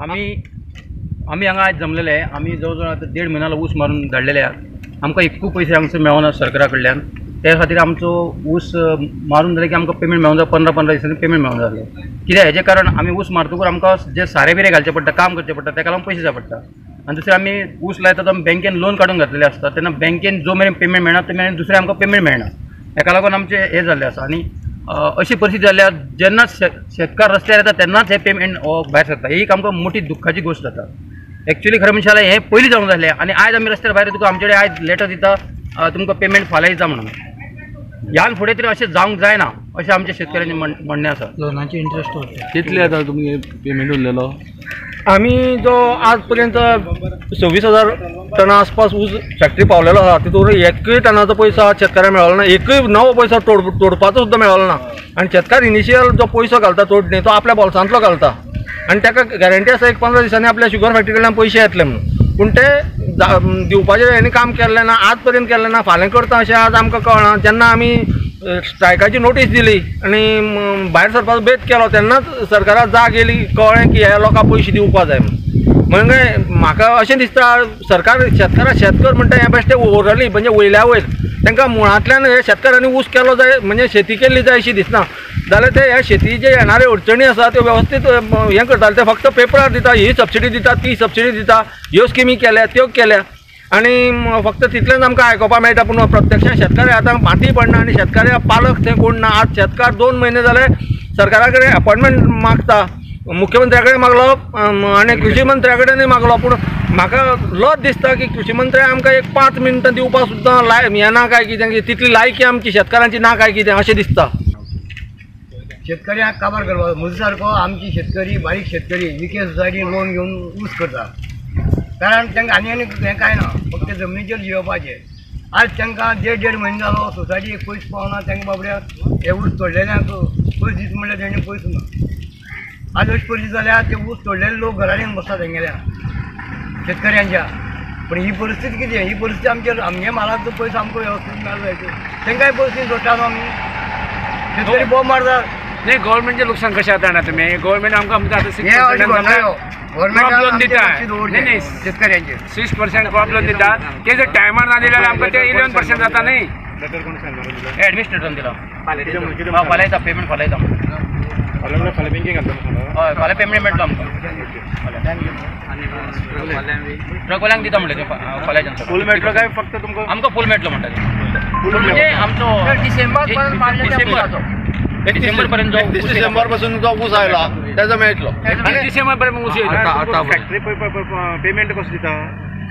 आमी हांगा आयज जमलेले. आमी जवळ जवळ आतां 1.5 म्हयनो ऊस मारून धाडलेले आहा. आमकां एकूय पयशे हांगसर मेळना सरकारा कडल्यान. त्या खातीर आमचो ऊस मारून जालें की आमकां पेमेंट मेळोंक जाय. 15-15 दिसांनी पेमेंट मेळोंक जाय. कित्याक हेजें कारण आमी ऊस मारतकूच आमकां जे सारें बिरें घालचें पडटा, काम करचें पडटा, ताका लागून पयशे जाय पडटा. आनी दुसरें आमी ऊस लायता तो आमी बँकेन लोन काडून घातलेलें आसता. तेन्ना बँकेन जो मेरेन पेमेंट मेळना ते मेरेन दुसरें आमकां पेमेंट मेळना. हेका लागून आमचें हें जाल्लें आसा. आनी अशी परिस्थिती जाल्या जेन्ना शेतकार रस्त्यार येता तेन्नाच हें पेमेंट भायर सरता. ही एक आमकां मोठी दुख्खाची गोश्ट जाता. एक्चुअली खरें म्हणशां जाल्यार हें पयलीं जावंक जाय आसलें. आनी आयज आमी रस्त्यार भायर येतकूच आमचे कडेन आयज लेटर दिता तुमकां पेमेंट फाल्यां दिता म्हणून. ह्यान फुडें तरी अशें जावंक जायना अशें आमच्या शेतकऱ्यांचें म्हणणें आसा. लोनाची इंट्रस्ट वाडटा. कितले आतां तुमगे पेमेंट उरलेलो? आमी जो आज पर्यंत 26,000 टना आसपास ऊस फॅक्टरी पावलेलो आसा तितून एकूय टनाचो पयसो आज शेतकऱ्यांक मेळलो ना. एकूय नवो पयसो तोडपाचो सुद्दां मेळलो ना. आनी शेतकार इनिशियल जो पयसो घालता तोडणी तो आपल्या बोल्सांतलो घालता आनी ताका गॅरंटी आसा एक 15 दिसांनी आपल्या शुगर फॅक्टरी कडल्यान पयशे येतले म्हणून. पूण ते दिवपाचें हेणी काम केल्लें ना, आज पर्यंत केल्लें ना. फाल्यां करता अशें आज आमकां कळना. जेन्ना आमी स्ट्रायकाची नोटीस दिली आनी भायर सरपाचो बेत केलो तेन्नाच सरकाराक जाग येयली, कळ्ळें की ह्या लोकांक पयशे दिवपा जाय म्हणून. म्हणजे म्हाका अशें दिसता सरकार शेतकाराक शेतकर म्हणटा हें बेश्टें ओरली म्हणजे वयल्या वयर तांकां मुळांतल्यान हे शेतकारांनी ऊस केलो जाय म्हणजे शेती केल्ली जाय अशी दिसना. जाल्यार ते ह्या शेतीचे येणारे अडचणी आसा त्यो वेवस्थीत हें करताले. ते फक्त पेपरार दिता, ही सबसिडी दिता, ती सबसिडी दिता, ह्यो स्किमी केल्या त्यो केल्या आनी फक्त तितलेंच आमकां आयकोपाक मेळटा. पूण प्रत्यक्षान शेतकरी आतां माती पडना आनी शेतकऱ्या पालक थंय कोण ना. आज शेतकार 2 म्हयने जाले सरकारा कडेन अपॉयंटमेंट मागता, मुख्यमंत्र्या कडेन मागलो आनी कृषी मंत्र्या कडेनूय मागलो. पूण म्हाका लज दिसता की कृषी मंत्री आमकां एक 5 मिनटां दिवपाक सुद्दां हें ना काय कितें, तितली लायकी आमची शेतकारांची ना काय कितें अशें दिसता. शेतकऱ्यांक काबार करपाक म्हजे सारको आमची शेतकरी बारीक शेतकरी विके सोसायटी लोन घेवन ऊस करता. कारण तांकां आनी आनी हें कांय ना, फक्त जमनीचेर जियोवपाचें. आज तांकां 1.5-1.5 म्हयने जालो सोसायटी एक पयस पावना. तांकां बाबड्याक हे ऊस तोडलेल्यांक पयस दीत म्हणल्यार तेणी पयस ना. आज अशी परिस्थिती जाल्या ते ऊस तोडलेले लोक घरांनी बसता तेंगेल्या शेतकऱ्यांच्या. पूण ही परिस्थिती कितें, ही परिस्थिती आमचेर आमगे म्हालाचो पयसो आमकां वेवस्थीत मेळ्ळो जाय. तांकांय परिस्थिती सोडटा न्हू आमी. शेतकरी बोब मारतात. नाही, गव्हर्नमेंटचें लुकसाण कशें जाता ना तुमी. गव्हर्नमेंट आमकां आमकां आतां 6% क्रॉप लोन दिता. नाही नाही, शेतकऱ्यांचे 6% क्रॉप लोन दिता. ते जर टायमार ना दिल्यार आमकां ते 11% जाता न्ही. एडमिनिस्ट्रेटरान दिला फाल्यां येता पेमेंट, फाल्यां येता. फाल्यां बँकेक घालता. हय, फाल्यां पेमेंट मेळटलो आमकां. ट्रकवाल्यांक दिता म्हणलें फाल्यांच्यान. फूल मेळटलो काय फक्त तुमकां? आमकां फूल मेळटलो म्हणटा. म्हणजे आमचो डिसेंबर डिसेंबर पर्यंत, 31 डिसेंबर पासून जो ऊस आयला तेजो मेळटलो. डिसेंबर पर्यंत ऊस येयलो. फॅक्टरी पेमेंट कसो दिता?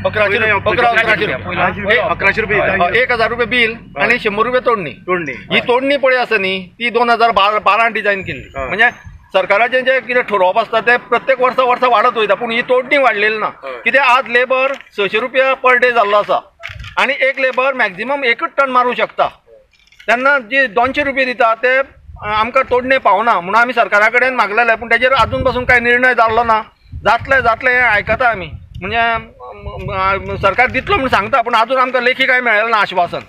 1100 रुपये, 1000 रुपये बील आनी 100 रुपये तोडणी. तोडणी ही तोडणी पळय आसा न्ही ती 2012 डिजायन केल्ली. म्हणजे सरकाराचें जें कितें ठरोवप आसता तें प्रत्येक वर्सा वर्सा वाडत वयता, पूण ही तोडणी वाडलेली ना. कित्याक आज लेबर 600 रुपया पर डे जाल्लो आसा आनी एक लेबर मॅक्झिमम एकूच टन मारूंक शकता. तेन्ना जी 200 रुपये दिता ते आमकां तोडणे पावना म्हणून आमी सरकारा कडेन मागलेलें. पूण तेजेर आजून पासून कांय निर्णय जाल्लो ना. जातलें जातलें हें आयकता आमी, म्हणजे सरकार दितलो म्हूण सांगता, पूण आजून आमकां लेखी कांय मेळ्ळें ना आश्वासन.